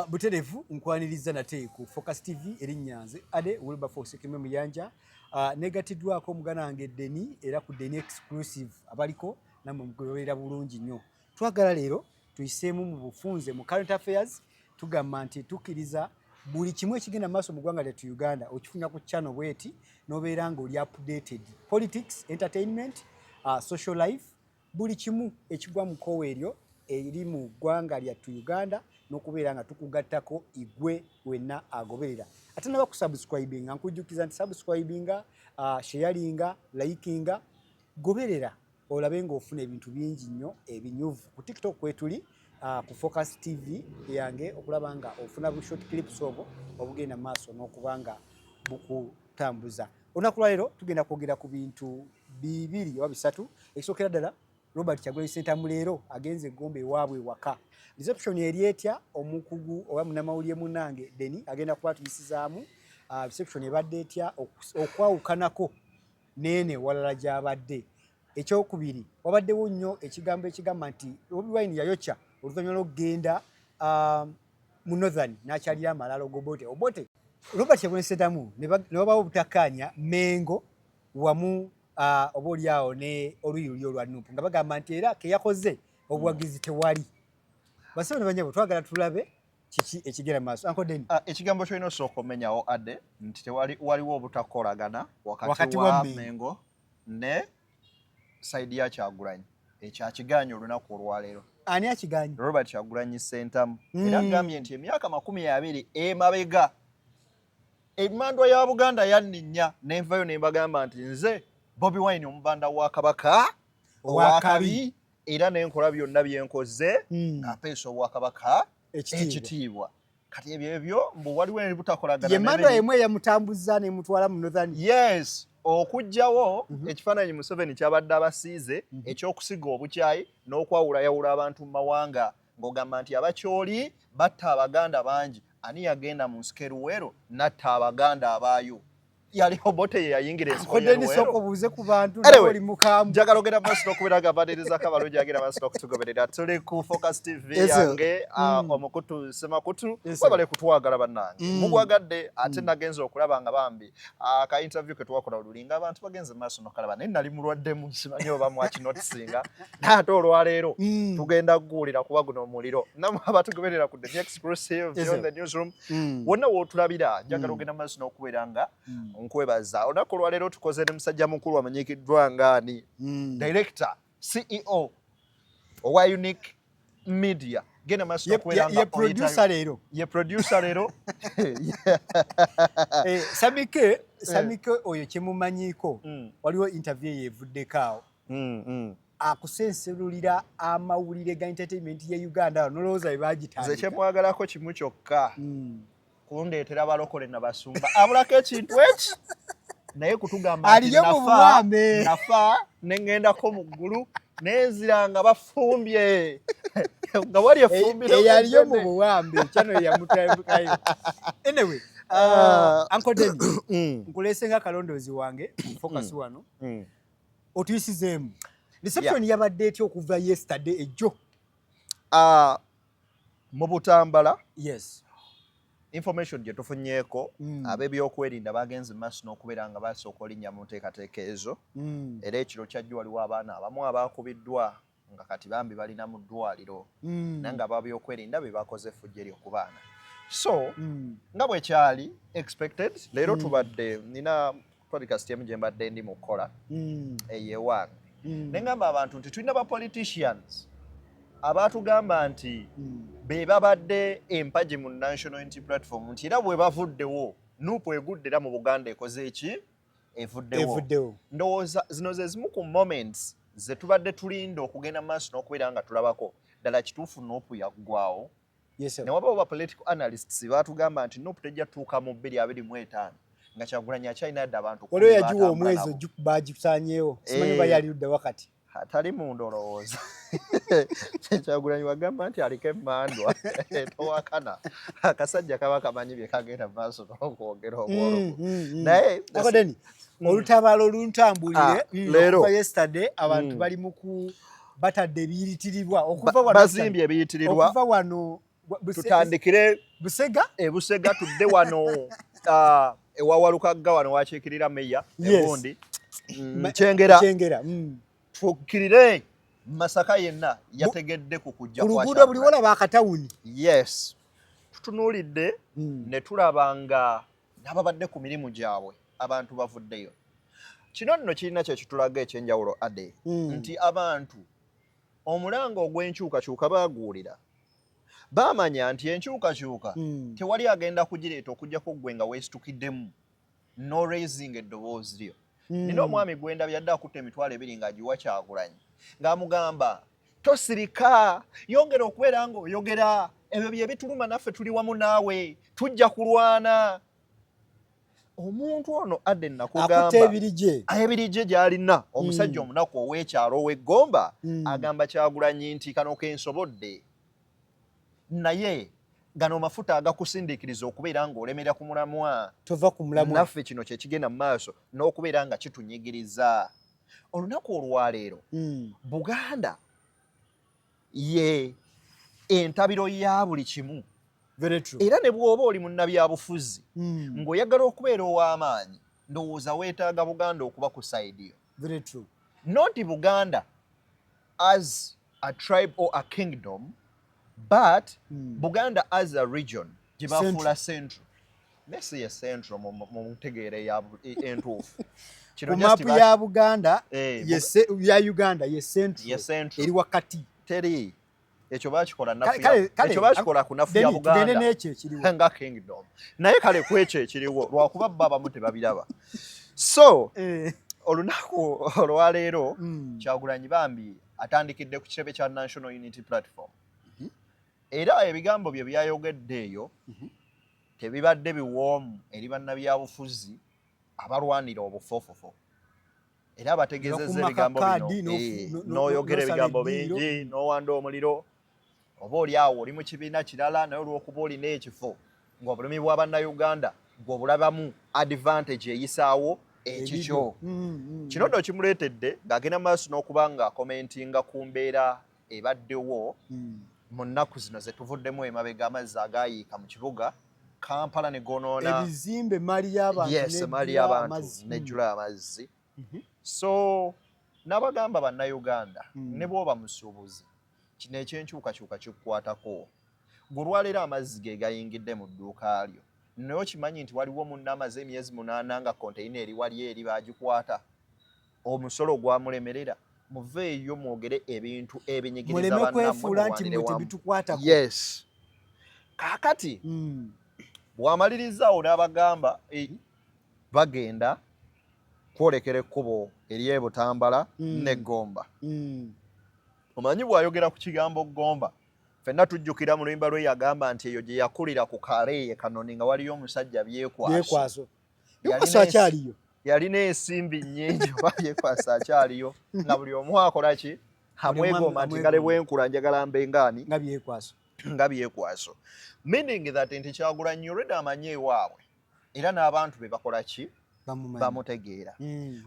Buterevu nkwaniriza nate ku Focus TV. Erinnya nze Ade Wilberforce Kimwe Muyanja, negatiddwako omuganda wange Deni, era ku Deni Exclusive abaliko nammwe mugoberera bulungi nnyo. Twagala leero tuyiseemu mu bufunze mu current affairs. Tugamba nti tukkiriza buli kimu ekigenda mu maaso mu ggwanga lyattu Uganda okifuna ku channel bweti n'obeera ng'oli updated: politics, entertainment, social life, buli kimu ekigwa mu kkowe eryo eri mu ggwanga lyattu Uganda, n'okubeera nga tukugattako igwe wenna agoberera ate naba kusubscribinga. Nkujjukiza nti subscribinga, sharinga, likinga, goberera olabe ng'ofuna ebintu bingi nnyo ebinyuvu. Ku TikTok kwetuli, ku Focus TV yange, okulaba nga ofuna bu short clips obwo obugenda mu maaso n'okuba nga bukutambuza. Olunaku lwaleero tugenda kwogera ku bintu bibiri oba bisatu. Ekisookera ddala, Robert Kyagulanyi Ssentamu leero agenze Gomba ewaabwe ewaka. Reception eri etya? Omukugu oba munnamawulire munnange Deni agenda kuba tuyisizaamu reception ebadde etya okwawukanako neene walala gy'abadde. Ekyokubiri, wabaddewo nnyo ekigambo ekigamba nti Bobi Wine yayokya oluvannyuma lw'okugenda mu Northern n'akyalira amalalo g'Obote. Obote, Robert Kyagulanyi Ssentamu, ne wabawo obutakkaanya Mengo wamu oba oliawo ne oluyi luli olwa NUP, nga bagamba nti era keyakoze obuwagizi tewali. Basebo ne banyabo, twagala tulabe kiki ekigenda mu maaso. Uncle Deni. Ah, ekigambo kyolina osooka omenyawo, Ade, nti tewali waliwo obutakolagana wakati Wakati wa wa Mengo. Mengo ne side ya Kyagulanyi. Ekyakiganye olunaku olwaleero. Ani akiganye? Robert Kyagulanyi Ssentamu. Era agambye nti emyaka 20 emabega emmandwa ya Buganda yanninnya nenvayo ne mbagamba nti nze Bobi Wine, omubanda wa Kabaka owakabi, era nenkola byonna byenkoze ng'apeesa obwakabaka ekitiibwa. Ekitiibwa. Kati ebyo ebyo mbu waliwo ebutakolagana ye mandwa emu eyamutambuza nemutwala mu Northern. Yes, okuggyawo ekifaananyi Museveni kyabadde abasiize ekyokusiga obukyayi n'okwawulayawula abantu mu mawanga, ng'ogamba nti Abakyoli batta Abaganda bangi. Ani yagenda mu nsiko eruweero n'atta Abaganda abaayo? Yali Obote ye yayingira ensiko Kodeni, y'eruweero. Sooka obuuze ku bantu. Anyway, nabo oli mukambwe. Njagala ogenda maaso n'okubeera nga mbanirizaako abalungi agenda maaso n'okutugoberera. Tuli ku Focus TV yange, omukutu semakutu. Webale kutwagala bannange. Mugwagadde ate nagenze okulaba nga bambi ka interview ke twakola olulinga abantu bagenze maaso nokalaba, naye nali mulwaddemu, simanyi oba mwakinotisinga, naye ate olwaleero tugenda kuguwulira kuba guno omuliro. Namwe abatugoberera ku The Exclusive, Beyond the Newsroom, wonna wootulabira, njagala ogenda maaso n'okubeera nga nkwebaza. Olunaku olwaleero tukoze ne musajja mukulu amanyikiddwa ngaani? Director, CEO owa Unique Media. Genda maaso n'okubeera nga ye producer leero. Ye producer leero. Eh, Samike, Samike oyo kyemumanyiiko, waliwo interview eyo evuddeko awo, akusenserulira amawulire ga entertainment ye Uganda awo nolowooza bwe Nze bagitandika. Kyemwagalako kimu kyokka, kundeetera balokole nabasumba. Abulako ekintu eki, naye kutugamba nti Aliyo mu nafa, buwambe. Nafa neŋŋendako mu ggulu nenzira nga bafumbye, nga wali efumbiro. Eyaliyo mu buwambe kyano yamutandikayo. Anyway, Uncle Denny, nkuleese nga kalondoozi wange Focus wano, otuyisizeemu reception yabadde etya okuva yesterday ejjo? Ah, mu Butambala, information gye tufunyeeko, ab'ebyokwerinda bagenze maaso n'okubeera nga basooka olinnya mu nteekateeka ezo. Era ekiro kyajjo waliwo abaana abamu abakubiddwa nga kati bambi balina mu ddwaliro, naye nga ab'ebyokwerinda be bakoze effujjo eryo ku baana. So nga bwe kyali expected, leero tubadde nina podcast emu gye mbadde ndi mu kukola eyo ewange, ne ngamba abantu nti tulina ba politicians abaatugamba nti be babadde empagi mu National Unity Platform, nti era bwe bavuddewo NUP egudde, era mu Buganda ekoze eki? Evuddewo. Evuddewo. Ndowooza zino ze zimu ku moments ze tubadde tulinda okugenda mu maaso n'okubeera nga tulabako ddala kituufu NUP yaggwawo. Yes, sir. Ne wabawo ba political analysts baatugamba nti NUP tejja tutuuka mu 2025 nga Kyagulanyi akyalina yadde abantu Waliwo 10 yagiwa batambula omwezi nabo. Bagisaanyeewo, simanyi oba yali ludda wakati. Atali munda olowooza Kyagulanyi wagamba nti aliko emmandwa towakana, akasajja kaba kamanyi bye kagenda mu maaso n'okwogera obwologo. Naye Uncle Denny, olutabaalo luntambulire. Ah, leero. Okuva yesterday abantu bali mu ku batadde ebiyitirirwa okuva wano Bazimbye ebiyitirirwa. Okuva wano. Tutandikire Busega. E Busega, tudde wano ewa Walukagga, wano wakiikirira meya egundi Kyengera. Kyengera. Tukkirire Masaka, yenna yategedde ku kujja ku kwa luguudo buli Kyagulanyi. walaba akatawuni. Yes, tutunuulidde ne tulaba nga n'ababadde ku mirimu gyabwe, abantu bavuddeyo. Kino nno kirina kye kitulaga ekyenjawulo ade nti abantu omulanga ogw'enkyukakyuka baaguwulira, baamanya nti enkyukakyuka tewali agenda kugireeta okuggyako ggwe nga weesitukiddemu n'oraisinga eddoboozi lyo. Nina omwami gwendabye yadde akutta 20,000 ng'agiwa Kyagulanyi, ng'amugamba, "Tosirika, yongera okubeera ng'oyogera ebyo bye bituluma, naffe tuli wamu naawe, tujja kulwana." Omuntu ono adde Akutta nakugamba ebiri gye. Ebiri gye gy'alina, omusajja omunaku ow'ekyalo ow'eggomba agamba Kyagulanyi nti kano kensobodde, naye gano mafuta agakusindiikiriza okubeera ng'olemera ku mulamwa. Tova ku mulamwa. Naffe kino kyekigenda mu maaso n'okubeera nga kitunyigiriza olunaku olwaleero. Buganda ye entabiro ya buli kimu. Very true. Era ne bw'oba oli munnabyabufuzi ng'oyagala okubeera ow'amaanyi, ndowooza weetaaga Buganda okuba ku side yo. Very true. Not Buganda as a tribe or a kingdom, but Buganda as a region gye bafuula central. Nesi ye central mu ntegeera entuufu. Kino Ku just maapu ya Buganda Eh, ya Uganda ye central. Ye central. Eri wakati. Teri ekyo bakikola nafu Kale ekyo bakikola ku nafu ya Deni, tugende Buganda n'ekyo ekiriwo. nga kingdom, naye kale ku ekyo ekiriwo lwakuba bo abamu tebabiraba. So olunaku olwaleero Kyagulanyi bambi atandikidde ku kitebe kya National Unity Platform, era ebigambo bye byayogedde eyo tebibadde biwoomu eri bannabyabufuzi abalwanira obufofofo, era abategeezezza Bakumaka ebigambo kaadi bino n'oyogera n'osala ebigambo eddiiro. bingi n'owanda omuliro, oba oli awo oli mu kibiina kirala, naye olw'okuba olina ekifo ng'obulumi bwa Bannayuganda gw'obulabamu advantage eyisaawo ekikyo. Kino nno kimuleetedde ng'agenda maaso n'okuba nga acommentinga ku mbeera ebaddewo mu nnaku zino ze tuvuddemu emabega, amazzi agaayiika mu kibuga Kampala ne gonoona ebizimbe, emaali y'abantu yes, emaali nejjula y'abantu amazzi. Nejjula amazzi. So n'abagamba Bannayuganda, ne bw'oba musuubuzi, kino ekyenkyukakyuka kikukwatako. Gwe olwaleero amazzi ge gayingidde mu dduuka lyo, naye okimanyi nti waliwo munne amaze emyezi 8 nga konteyina eri wali eri bagikwata, omusolo gwamulemerera. Muveeyo mwogere ebintu ebinyigiriza Muleme bannammwe, kwefuula nti mulwanire mmwe wamu. tebitukwatako. Yes, kaakati bw'amaliriza awo n'abagamba bagenda kwolekera ekkubo ery'e Butambala n'eggomba. Omanyi bw'ayogera ku kigambo Ggomba, ffenna tujjukira mu luyimba lwe yagamba nti eyo gye yakulira ku Kaleeye Kanoni nga waliyo omusajja Byekwaso. Byekwaso, Byekwaso akyaliyo? Yalina ensimbi nnyingi. Oba Byekwaso akyaliyo, nga buli omu akola ki? Amwegomba nti kale bwenkula njagala mbe ngaani? Nga Byekwaso. Nga Byekwaso, meaning that nti Kyagulanyi already amanyi ewaabwe era n'abantu be bakola ki? Bamumanyi. Bamutegeera.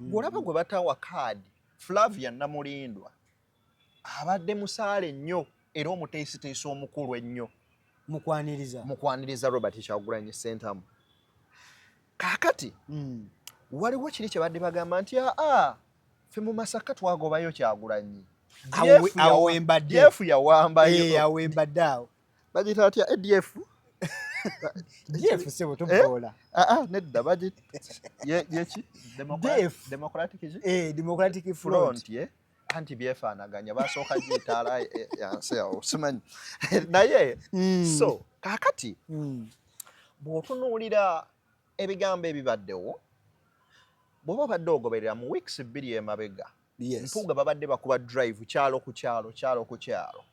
Gw'olaba gwe batawa kaadi, Flavia Namulindwa, abadde musaale nnyo era omuteesiteesi omukulu ennyo. Mukwaniriza. Mukwaniriza Robert Kyagulanyi Ssentamu. Kaakati waliwo kiri kye badde bagamba nti aa, ffe mu Masaka twagobayo Kyagulanyi. Awo wembadde. DF yawambayo. Eh, awo wembadde awo. Bagiyita atya? ADF? DF, sebo, toboola. Aa, nedda, bagi yeki? DF. Democratic ki? Eh, Democratic Front. Front, ye anti byefaanaganya, basooka giyita yansi awo simanyi, naye so kaakati bw'otunuulira ebigambo ebibaddewo, bw'oba obadde ogoberera mu weeks 2 emabega, Mpuuga babadde bakuba drive kyalo ku kyalo, kyalo ku kyalo,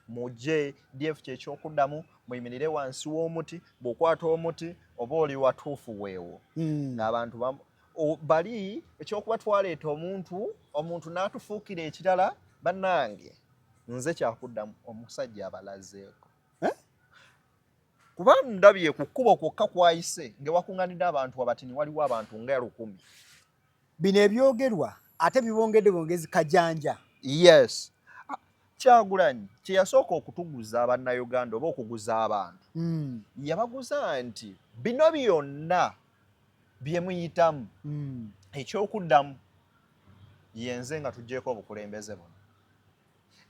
mujje DF kyekyokuddamu, muyimirire wansi w'omuti, bw'okwata omuti oba oli watuufu weewo. Ng'abantu bali ekyokuba twaleeta omuntu, omuntu n'atufuukira ekirala. Bannange, nze kyakuddamu omusajja abalazeeko. Eh? Kuba ndabye ku kkubo kwokka kwayise ngewakuŋŋanidde abantu abatini, waliwo abantu nga 1000. Bino ebyogerwa ate bibongedde bwongezi kajanja. Yes. Kyagulanyi kye yasooka okutuguza Bannayuganda oba okuguza abantu, yabaguza nti bino byonna bye muyitamu, ekyokuddamu yenze nga tugyeko obukulembeze buno.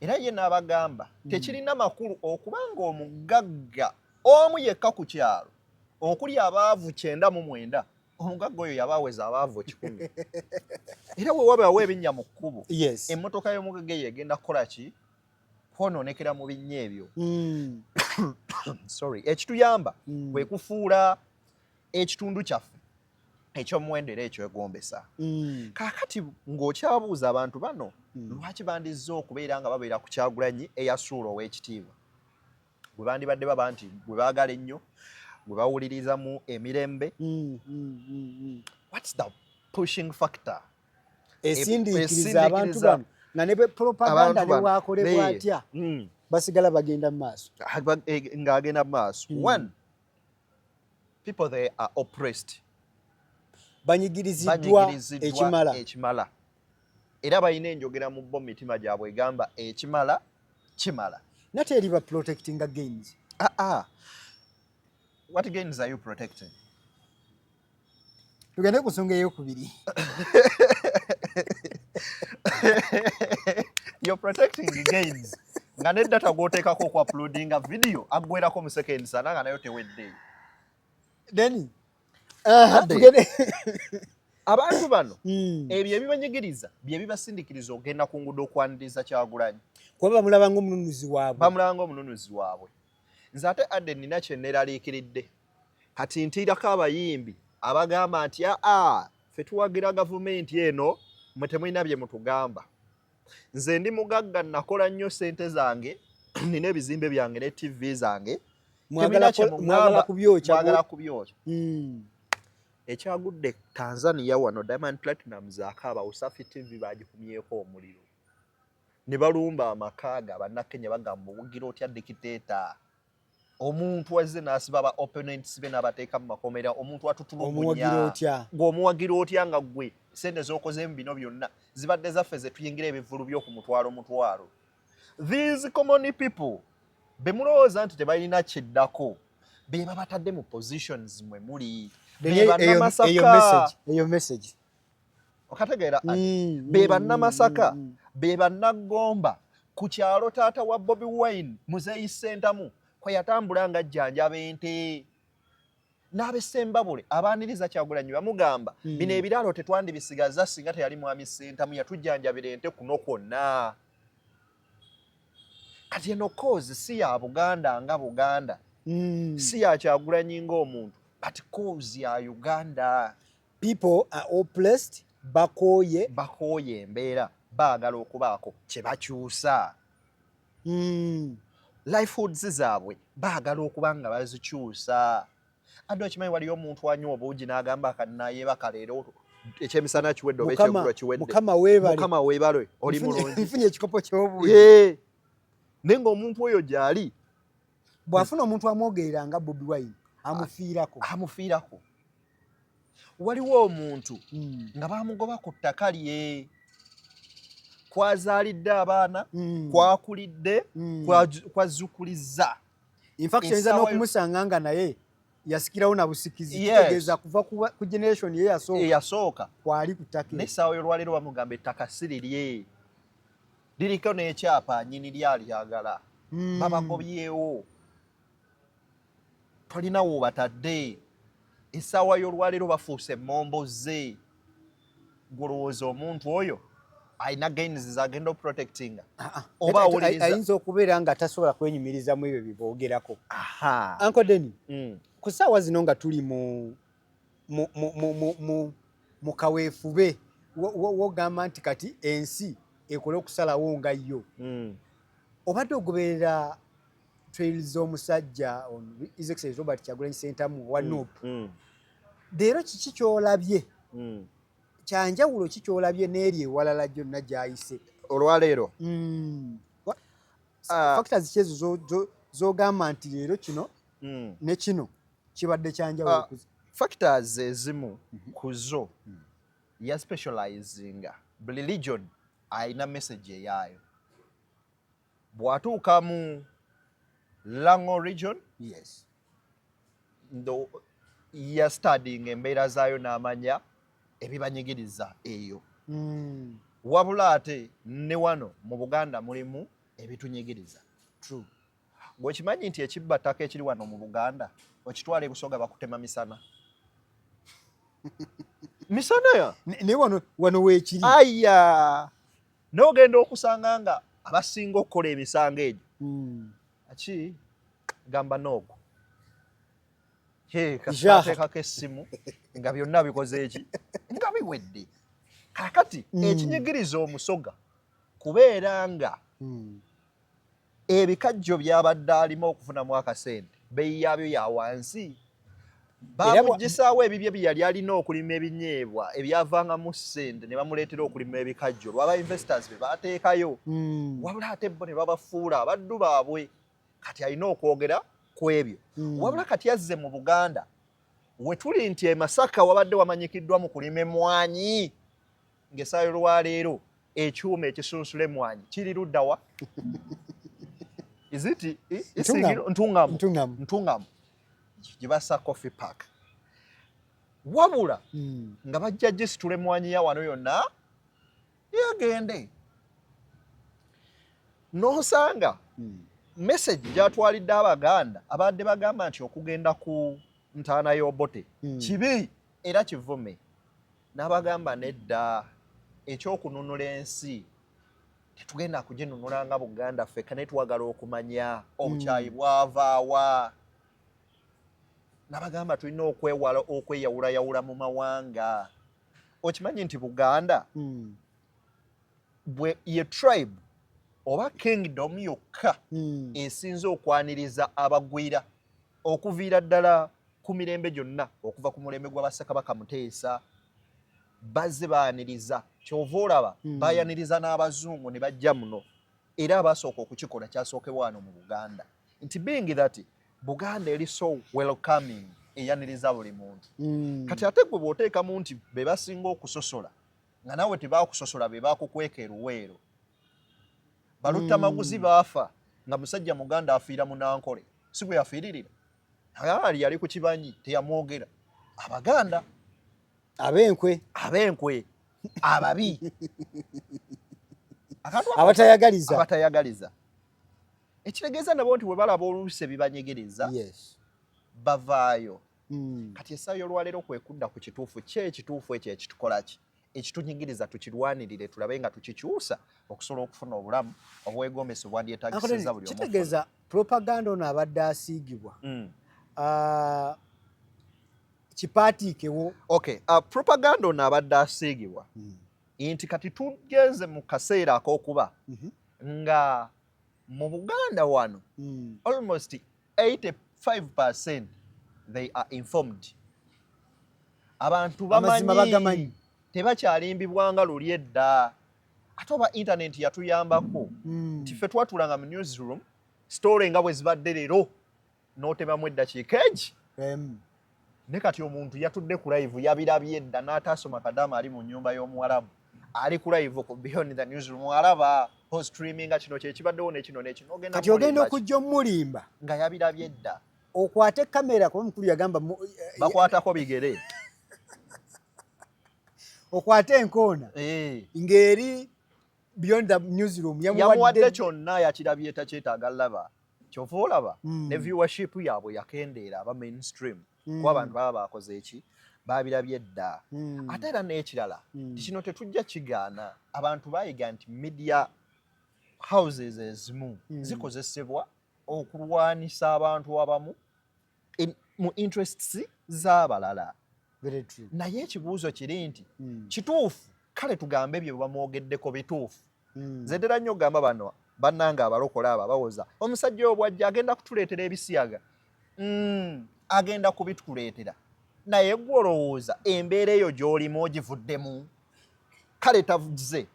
Era ye n'abagamba, tekirina makulu okubanga omugagga omu yekka ku kyalo okuli abaavu 99, omugagga oyo yaba aweza abaavu 100. Era bwe wabaawo ebinnya mu kkubo, emmotoka y'omugagga eyo egenda kukola ki? Kwonoonekera mu binnya ebyo. Sorry. Ekituyamba kwe kufuula ekitundu kyaffe ekyomuwendo era ekyegombesa. Kaakati ng'okyabuuza abantu bano, lwaki bandizze okubeera nga babeera ku Kyagulanyi eyasuula ow'ekitiibwa gwe bandibadde baba nti gwe baagala ennyo, gwe bawulirizamu emirembe? What's the pushing factor Esindiikiriza abantu bano nga ne propaganda ne wakolebwa atya, basigala bagenda mu maaso? Ng'agenda mu maaso. One, people, they are oppressed. Banyigiriziddwa ekimala. Ekimala. Era balina enjogera mu bo mitima gyabwe egamba, "Ekimala kimala." Nate eri ba protectinga gains. Ah, ah. What gains are you protecting? Tugende ku nsonga eyokubiri. You're protecting the gains nga ne data gw'oteekako oku uploadinga video aggwerako mu seconds 40 nga nayo tewedde. Then abantu bano, ebyo ebibanyigiriza bye bibasindikiriza ogenda ku nguudo okwaniriza Kyagulanyi. Kuba bamulaba ng'omununuzi waabwe. Bamulaba ng'omununuzi waabwe. Nze ate adde nina kye neeraliikiridde kati, ntiirako abayimbi abagamba nti, "Aa, ffe tuwagira gavumenti eno, mwe temulina bye mutugamba. Nze ndi mugagga, nakola nnyo sente zange, nina ebizimbe byange ne TV zange." Mwagala kubyokya. Mwagala kubyokya. Ekyagudde Tanzania wano, Diamond Platnumz akaaba, Wasafi TV bagikumyeko omuliro ne balumba amaka ga Bannakenya. Bagamba, "Obugira otya dictator?" Omuntu azze n'asiba ba opponents be n'abateeka mu makomera, omuntu atutulugunya, ng'omuwagira otya nga ggwe sente z'okozeemu bino byonna zibadde zaffe ze tuyingira ebivvulu by'oku mutwalo mutwalo? These common people be mulowooza nti tebalina kiddako be babatadde mu positions mwe muli. Be Bannamasaka. Eyo message. Okategeera? Be Bannamasaka, be Bannaggomba ku kyalo taata wa Bobi Wine, Muzeeyi Ssentamu, kwe yatambula nga jjanjaba ente. N'ab'Essembabule abaaniriza Kyagulanyi bamugamba, "Bino ebiraalo tetwandibisigaza singa teyali mwami Ssentamu yatujjanjabira ente kuno kwonna." Kati eno cause si ya Buganda nga Buganda, si ya Kyagulanyi ng'omuntu, but cause ya Uganda. People are oppressed, bakooye. Bakooye embeera, baagala okubaako kye bakyusa. Livelihoods zaabwe baagala okuba nga bazikyusa. Adde okimanyi waliyo omuntu anywa obuugi n'agamba, "Kanayeebaka leero, ekyemisana kiwedde oba ekyeggulo kiwedde." Mukama weebale. Mukama weebale, oli mulungi. Nfunye ekikopo ky'obuugi. Naye ng'omuntu oyo gy'ali. Bw'afuna omuntu amwogerera nga Bobi Wine, amufiirako. Amufiirako. Waliwo omuntu nga bamugoba ku ttaka lye kwazaalidde abaana, kwakulidde, kwazzukulizza. In fact, oyinza n'okumusanga nga naye yasikirawo na busikizi. Kitegeeza kuva ku generation ye yasooka. Eyasooka. Kwali ku ttaka. N'essaawa y'olwaleero bamugamba ettaka si lirye, liriko n'ekyapa, nnyini lyalyagala. Babagobyewo, tolina wobatadde. Essaawa y'olwaleero bafuuse emmomboze. Gwolowooza omuntu oyo alina gains zagenda oprotectinga? Ah, ah. Oba awuliriza? Ayinza okubeera nga tasobola kwenyumiriza mu ebyo biboogerako. Uncle Denny, ku ssaawa zino nga tuli mu kaweefube wogamba nti kati ensi ekole okusalawo nga yo, obadde ogoberera trails z'omusajja ono, His Excellency Robert Kyagulanyi Ssentamu wa NUP. Leero kiki ky'olabye kyanjawulo? Ki ky'olabye n'eri ewalala gyonna gy'ayise? Olwaleero? Ah. Factors ki ezo z'ogamba nti leero kino ne kino kibadde kyanjawulo? Ah, factors ezimu ku zo, ya specializinga buli region alina message eyaayo. Bw'atuuka mu Lango region, yastudyinga embeera zaayo n'amanya ebibanyigiriza eyo. Wabula ate ne wano mu Buganda mulimu ebitunyigiriza. Gwekimanyi nti ekibba ttaka ekiri wano mu Buganda, okitwala ebusoga, bakutema misana misana ya. Naye wano weekiri. Aya, n'ogenda okusanga nga abasinga okukola emisango egyo aki gamba noogo kateekako essimu nga byonna bikoze eki nga biwedde. Kakati ekinyigiriza Omusoga kubeera nga ebikajjo byabadde alima okufunamu akasente, beeyi yaabyo ya wansi, bamugisaawo ebibye bye yali alina okulima, ebinyeebwa ebyavangamu ssente, ne bamuleetera okulima ebikajjo lwaba investors be bateekayo. Wabula ate bo ne babafuula abaddu baabwe. Kati alina okwogera ku ebyo. Wabula kati azze mu Buganda we tuli nti e Masaka wabadde wamanyikiddwa mu kulima emmwanyi, ng'essaayo lwaleero ekyuma ekisunsula emmwanyi kiri luddawa? Is it Ntungamu? Ntungamu gye bassa Coffee Park. Wabula nga bajja gisitula emmwanyi ya wano yonna yagende n'osanga message gyatwalidde Abaganda abadde bagamba nti okugenda ku ntaana y'Obote kibi era kivume, n'abagamba nedda, ekyokununula ensi tetugenda kuginunula nga Buganda ffekka, naye twagala okumanya obukyayi bwavaawa. N'abagamba tulina okwewala okweyawulayawula mu mawanga. Okimanyi nti Buganda bwe ye tribe oba kingdom yokka esinze okwaniriza abagwira okuviira ddala ku mirembe gyonna, okuva ku mulembe gwa Bassekabaka Muteesa, bazze baaniriza. Kyova olaba bayaniriza n'abazungu ne bajja muno, era abasooka okukikola kyasookebwa wano mu Buganda, nti being that Buganda eri so welcoming, eyaniriza buli muntu. Kati ate gwe bw'oteekamu nti be basinga okusosola, nga naawe tebakusosola, be bakukweka eruweero. Baluttamaguzi baafa nga musajja Muganda afiira Munankole, si bwe yafiiririra? Ali yali ku kibanyi, teyamwogera. Abaganda ab'enkwe. Ab'enkwe, ababi. Abatayagaliza. Abatayagaliza. Ekitegeeza nabo nti bwe balaba oluusi ebibanyegereza, bavaayo. Kati essaawa y'olwaleero kwe kudda ku kituufu. Ki ekituufu ekyo ekitukola ki, ekitunyigiriza, tukirwanirire, tulabe nga tukikyusa okusobola okufuna obulamu obwegombesa obwandyetagisizza buli omu. Kitegeeza propaganda ono abadde asiigibwa kipaatiikewo. Okay, propaganda ono abadde asiigibwa nti kati tugenze mu kaseera ak'okuba nga mu Buganda wano almost 85% they are informed. Abantu bamanyi, tebakyalimbibwanga luli edda. Ate oba internet yatuyambako nti ffe twatulanga mu newsroom, story nga bwe zibadde leero n'otemamu eddakiika egi, ne kati omuntu yatudde ku live, yabirabye edda n'ataasoma. Kadaama ali mu nnyumba y'Omuwalabu, ali ku live ku Beyond the Newsroom, alaba streaminga kino kyekibaddewo nekino nekino. Kati ogenda okujja omulimba nga yabirabye edda. Okwate kamera, kuba mukulu yagamba bakwatako bigere. Okwate enkoona ng'eri Beyond the Newsroom. Yamuwadde kyonna, yakirabye, takyetaaga laba. Kyova olaba ne viewership yaabwe yakendeera, aba mainstream, kuba abantu baba bakoze eki, babirabye dda. Ate era n'ekirala, kino tetujja kigaana, abantu bayiga nti media houses ezimu zikozesebwa okulwanisa abantu abamu mu interests z'abalala. Naye ekibuuzo kiri nti kituufu? Kale tugambe ebyo bamwogeddeko bituufu. Nze ddala nnyo ogamba bano bannanga abalokola abo abawoza omusajja oyo bwajja agenda kutuleetera ebisiyaga, agenda kubituleetera, naye gwe olowooza embeera eyo gy'olimu ogivuddemu? Kale tavuze,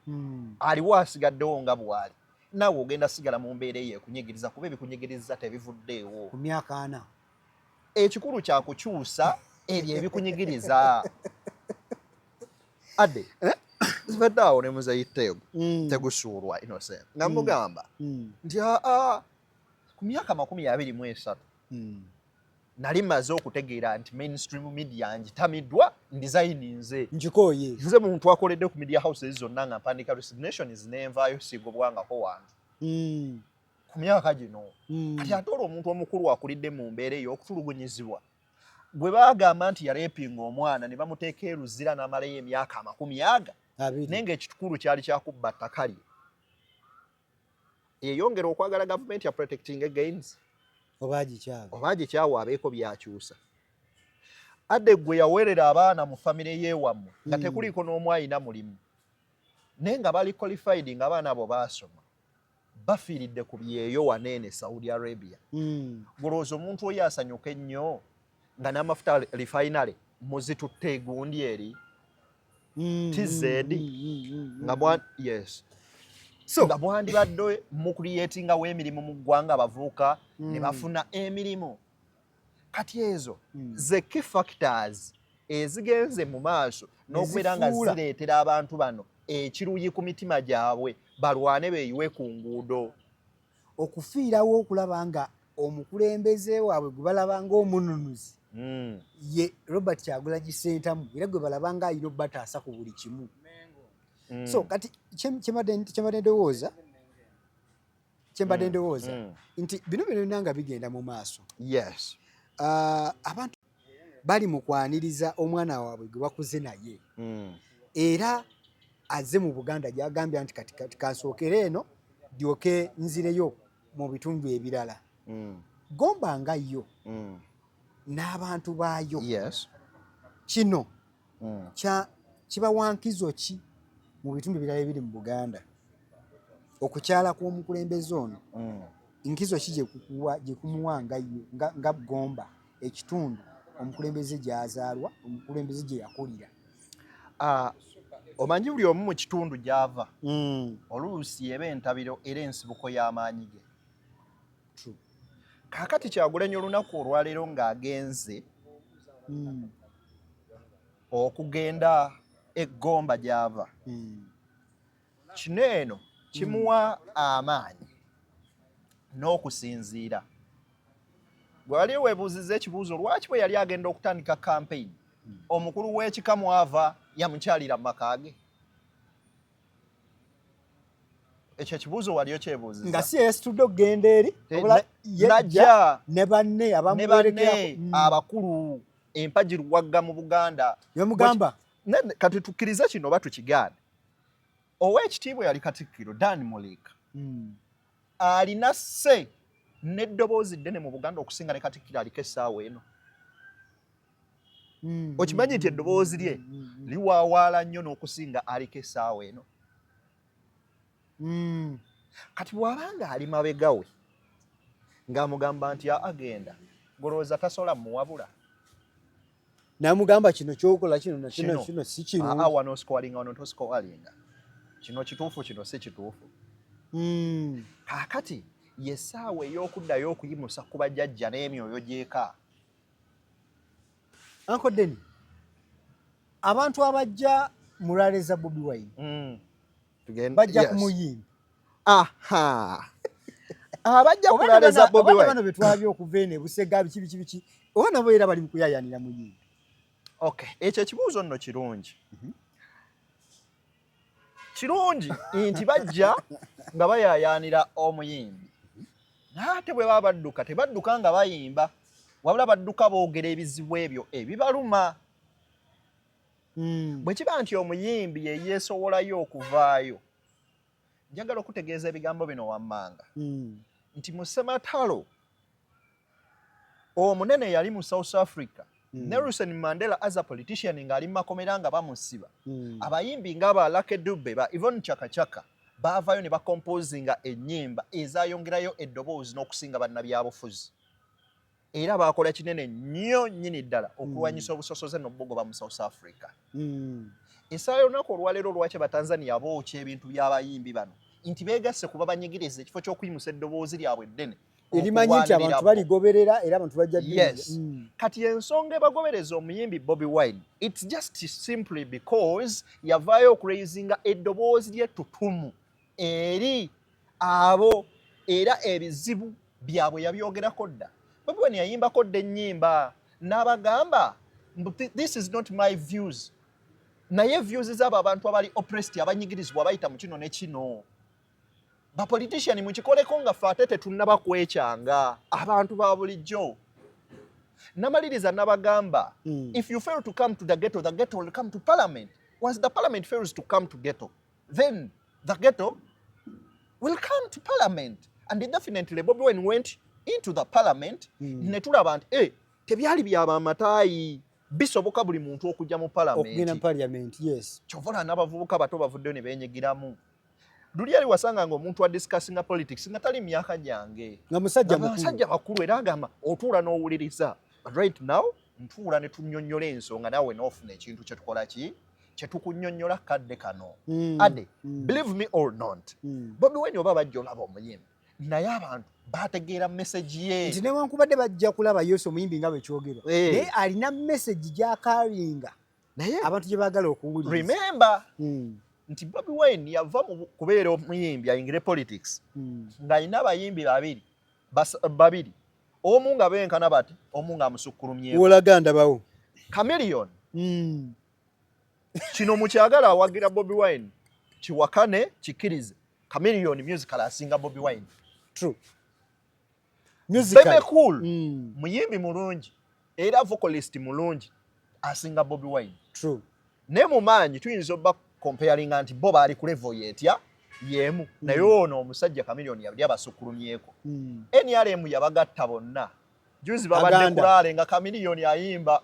aliwo, asigaddewo nga bw'ali, naawe ogenda sigala mu mbeera eyo ekunyigiriza, kuba ebikunyigiriza tebivuddeewo. Ku myaka 40. Ekikulu kyakukyusa ebyo ebikunyigiriza. Adde, eh? Zibadde awo ne muzeeyi Tego Tegusuulwa Innocent nga mugamba nti aa, ku myaka 23 nali maze okutegeera nti mainstream media ngitamiddwa, ndesigninze. Njikooye. Nze muntu akoledde ku media houses zonna nga mpandika resignations nenvaayo, sigobwangako wantu ku myaka gino. Kati ate olwo omuntu omukulu akulidde mu mbeera ey'okutulugunyizibwa, gwe baagamba nti yarepinga omwana ne bamuteeka eruzira n'amalayo emyaka 20, 20. Naye ng'ekitukulu kyali kyakubba ttaka lye, yeyongera okwagala gavumenti ya protecting against oba agikyawe. Oba agikyawa, abeeko byakyusa. Adde gwe yaweerera abaana mu famire yeewammwe nga tekuliiko n'omu ayina mulimu, naye nga bali qualified, nga abaana abo baasoma, bafiiridde ku byeyo waneene Saudi Arabia. Golowooza omuntu oyo asanyuka ennyo nga n'amafuta refinery muzitutte egundi eri TZ nga bwa yes. So nga bwandibadde mu creatingawo emirimu mu ggwanga, abavubuka ne bafuna emirimu. Kati ezo ze key factors ezigenze mu maaso n'okubeera nga Ezifuula. zireetera abantu bano ekiruyi ku mitima gyabwe, balwane beeyiwe ku nguudo. Okufiirawo okulaba nga omukulembeze waabwe gwe balaba ng'omununuzi ye Robert Kyagulanyi Ssentamu, era gwe balaba nga ayina obataasa ku buli kimu. So kati kyembadde ndowooza nti bino byonna nga bigenda mu maaso, abantu bali mu kwaniriza omwana waabwe gwe bakuze naye, era azze mu Buganda gyagambye nti kati kansookere eno ndyoke nzireyo mu bitundu ebirala. Gomba nga yo n'abantu baayo, kino kibawa nkizo ki mu bitundu ebirala ebiri mu Buganda, okukyala kw'omukulembeze ono? Nkizo ki gye kumuwa nga yo nga Gomba, ekitundu omukulembeze gy'azaalwa, omukulembeze gye yakulira? Ah, omanyi buli omu mu kitundu gy'ava oluusi eba entabiro era ensibuko y'amaanyi ge. True. Kaakati Kyagulanyi olunaku olwaleero ng'agenze okugenda eggomba gy'ava, kino eno kimuwa amaanyi n'okusinziira. Gwe wali weebuuzizza ekibuuzo, lwaki bwe yali agenda okutandika campaign omukulu w'ekika mwava yamukyalira mu maka ge? Ekyo ekibuuzo wali okyebuuzizza? Nga si yeyasitudde okugenda eri, wabula yejja najja ne banne ne banne abamuwerekerako. Abakulu empagi luwagga mu Buganda. Yamugamba. Kati tukkirize kino oba tukigaane, ow'ekitiibwa yali Katikkiro Dan Mulika alina se n'eddoboozi ddene mu Buganda okusinga ne Katikkiro aliko essaawa eno. Okimanyi nti eddoboozi lye liwaawaala nnyo n'okusinga aliko essaawa eno? Kati bw'abanga ali mabega we ng'amugamba nti agenda, golowooza tasobola muwabula? Namugamba kino kyokola kino na kino Kino. kino si kirungi. Aa, wano osikowalinga, wano tosikowalinga, kino kituufu, kino si kituufu. Kaakati ye ssaawa ey'okuddayo okuyimusa ku bajjajja n'emyoyo gy'eka. Uncle Denny, abantu abajja mu rally za Bobi Wine bajja kumuyimba? Aha, abajja ku rally za Bobi Wine. Bano betwabye okuva eno ebusega, biki biki biki, oba nabo era bali mu kuyayanira muyimbi? Okay, ekyo ekibuuzo nno kirungi. Kirungi nti bajja nga bayayaanira omuyimbi, naye ate bwe baba badduka tebadduka nga bayimba, wabula badduka boogera ebizibu ebyo ebibaluma. Bwe kiba nti omuyimbi ye yeesowolayo okuvaayo, njagala okutegeeza ebigambo bino wammanga nti mu ssematalo omunene yali mu South Africa, Nelson Mandela as a politician ng'ali mu makomera nga bamusiba, abayimbi nga ba Lucky Dube, ba Yvonne Chaka Chaka baavayo ne bakomposinga ennyimba ezayongerayo eddoboozi n'okusinga bannabyabufuzi, era baakola kinene nnyo nnyini ddala okulwanyisa obusosoze n'obugoba mu South Africa. Essaawa y'olunaku olwaleero, lwaki Abatanzania bookya ebintu by'abayimbi bano? Nti beegasse kuba banyigiriza ekifo ky'okuyimusa eddoboozi lyabwe eddene. Erimanyi nti abantu baligoberera era abantu bajja. Yes. Kati ensonga ebagobereza omuyimbi Bobi Wine, it's just simply because yavaayo okuraisinga eddoboozi ly'ettutumu eri abo, era ebizibu byabwe yabyogerako dda. Bobi Wine yayimbako dda ennyimba n'abagamba, "This is not my views," naye views z'abo abantu abali oppressed, abanyigirizibwa, bayita mu kino ne kino. Bapolitician, mukikoleko nga ffe ate tetunnaba kwekyanga abantu ba bulijjo. Namaliriza nabagamba, if you fail to come to the ghetto, the ghetto will come to parliament. Once the parliament fails to come to ghetto, then the ghetto will come to parliament. And definitely Bobi Wine went into the parliament, ne tulaba nti tebyali byabamatayi, bisoboka buli muntu okujja mu parliament. Parliament, yes. Kyova olaba n'abavubuka bato bavuddeyo ne beenyigiramu. Luli eri wasanga nga omuntu adiscussinga politics nga tali myaka gyange, nga musajja. Musajja bakulu, era agamba otuula n'owuliriza. But right now ntuula ne tunnyonnyola ensonga, naawe n'ofuna ekintu kyetukola ki kyetukunnyonnyola kadde kano. Ade, believe me or not, Bobi Wine oba bajja olaba omuyimbi, naye abantu bategeera message ye. Nti newankubadde bajja kulaba Yesu omuyimbi nga bwekyogerwa, naye alina message gy'acarryinga naye abantu gye baagala okuwuliriza. Remember nti Bobi Wine yava mu kubeera omuyimbi ayingire politics ng'alina abayimbi babiri, omu nga benkana bati, omu ng'amusukkulumyeko. Wolaga ndabawo. Chameleone. Kino mukyagala awagira Bobi Wine kiwakane kikkirize, Chameleone musical asinga Bobi Wine. True. Bebe Cool muyimbi mulungi era vocalist mulungi, asinga Bobi Wine. True. Naye mu maanyi tuyinza obba comparinga nti bo baali ku level yetya yemu, naye ono omusajja Chameleone yali abasukkulumyeko. NRM yabagatta bonna. Juzi babadde Aganda. kulaale nga Chameleone ayimba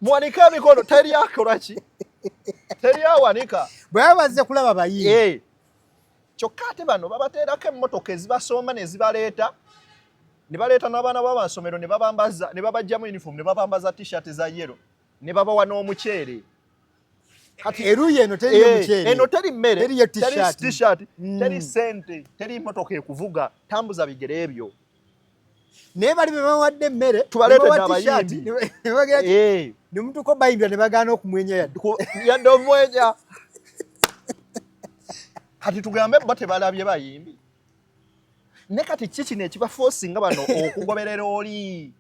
muwanike emikono, teri akola ki, teri awanika. Bwe baba bazze kulaba bayimbi. Kyokka ate bano babateerako emmotoka ezibasomba ne zibaleeta, ne baleeta n'abaana b'amasomero ne babambaza, ne babajjamu uniform, ne babambaza T-shirt za yellow, ne babawa n'omuceere. Kati eruuyi eno teriyo muceere. Eno teri mmere, Teriyo teri t-shirt. T-shirt, teri sente, teri mmotoka ekuvuga, tambuza bigere ebyo. Naye bali be bawadde emmere, Tubaleetedde ne babawa t-shirt, abayimbi. ne bagira ki, ne mutuuka obayimbira ne bagaana okumwenya yadde. Yadde omwenya. Kati tugambe bo tebalabye bayimbi? Ne kati ki kino ekibaforcinga bano okugoberera oli?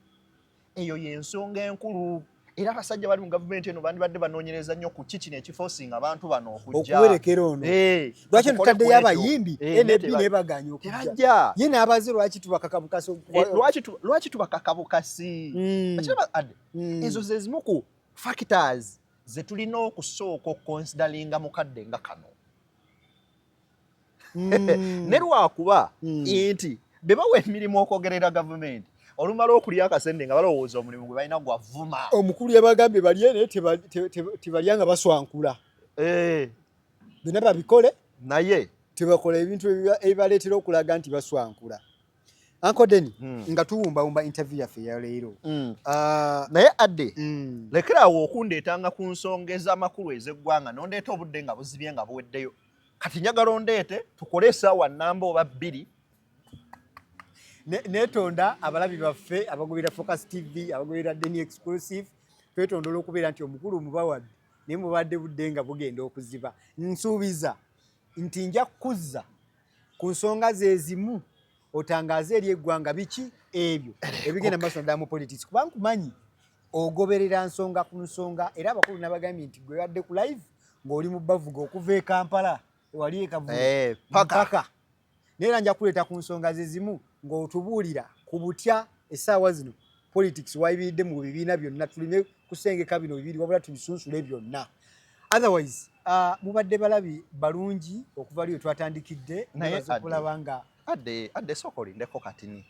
Eyo y'ensonga enkulu, era abasajja bali mu gavumenti eno bandibadde banoonyereza nnyo ku ki kino ekiforcinga abantu bano okujja. Okuwerekera ono. Eh, Lwaki tukole tutaddeyo ku ekyo. abayimbi, Eh, NLP ne nebagaanya okujja? Tebajja. Ye n'abaze lwaki tubakakabukasi? Lwaki tubakakabukasi? Ekiraba, Ade, ezo ze zimu ku factors ze tulina okusooka okuconsideringa mu kadde nga kano. Ne lwakuba nti be bawa emirimu okwogerera gavumenti, olumala okulya akasente nga balowooza omulimu gwe balina gwavuma. Omukulu yabagambye balye, naye tebalya nga baswankula. Byonna babikole, naye tebakola ebintu ebibaleetera okulaga nti baswankula. Uncle Denny, nga tuwumbawumba interview yaffe eyaleero, naye adde, lekeraawo okundeetanga ku nsonga ez'amakulu ez'eggwanga, nondeeta obudde nga buzibye nga buweddeyo. Kati njagala ondeete tukole essaawa namba oba 2. Neetonda abalabi baffe abagobera Focus TV, abagobera Denny Exclusive. Twetonda olw'okubeera nti omukulu mubawadde, naye mubadde budde nga bugenda okuziba. Nsuubiza nti nja kukuzza ku nsonga ze zimu, otangaaze eri eggwanga biki ebyo ebigenda maaso naddala mu politics, kuba nkumanyi ogoberera nsonga ku nsonga. Era abakulu nabagambye nti gwe badde ku live ng'oli mu bavuga okuva e Kampala ewali e Kavumu paka. Mpaka naye era nja kuleeta ku nsonga ze zimu ng'otubuulira ku butya essaawa zino politics wayibiridde mu bibiina byonna. Tuleme kusengeka bino bibiri, wabula tubisunsule byonna. Otherwise, mubadde balabi balungi okuva lyo twatandikidde. Naye Nebaza Adde. okulaba nga Adde, adde, sooka olindeko katini.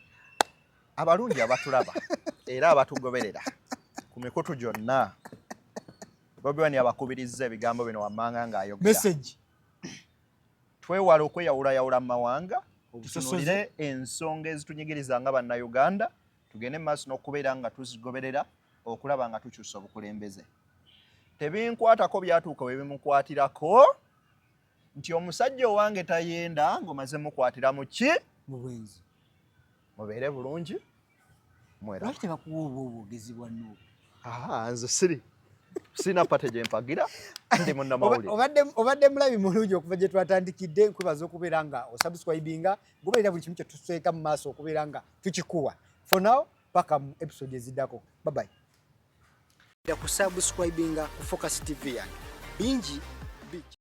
Abalungi abatulaba era abatugoberera ku mikutu gyonna, Bobi Wine abakubirizza ebigambo bino wammanga ng'ayogera. Message. Twewale okweyawulayawula mu mawanga. Obusosoze. Tutunuulire ensonga ezitunyigiriza nga Bannayuganda, tugende mu maaso n'okubeera nga tuzigoberera okulaba nga tukyusa obukulembeze. Tebinkwatako byatuuka we bimukwatirako nti omusajja owange tayenda ng'omaze mukwatira mu ki? Mu bwenzi. Mubeere bulungi, mwera. Lwaki tebakuwa obwo obwogezi bwa Nuupu? Aha, nze sirina party gye mpagira, ndi munnamawulire. Obadde mulabi mulungi okuva gye twatandikidde. Nkwebaza okubeera nga osubscribinga, goberera buli kimu kye tuteeka mu maaso okubeera nga tukikuwa. For now, paka mu episode eziddako, bye bye. Kusubscribinga ku Focus TV yange, bingi bijja.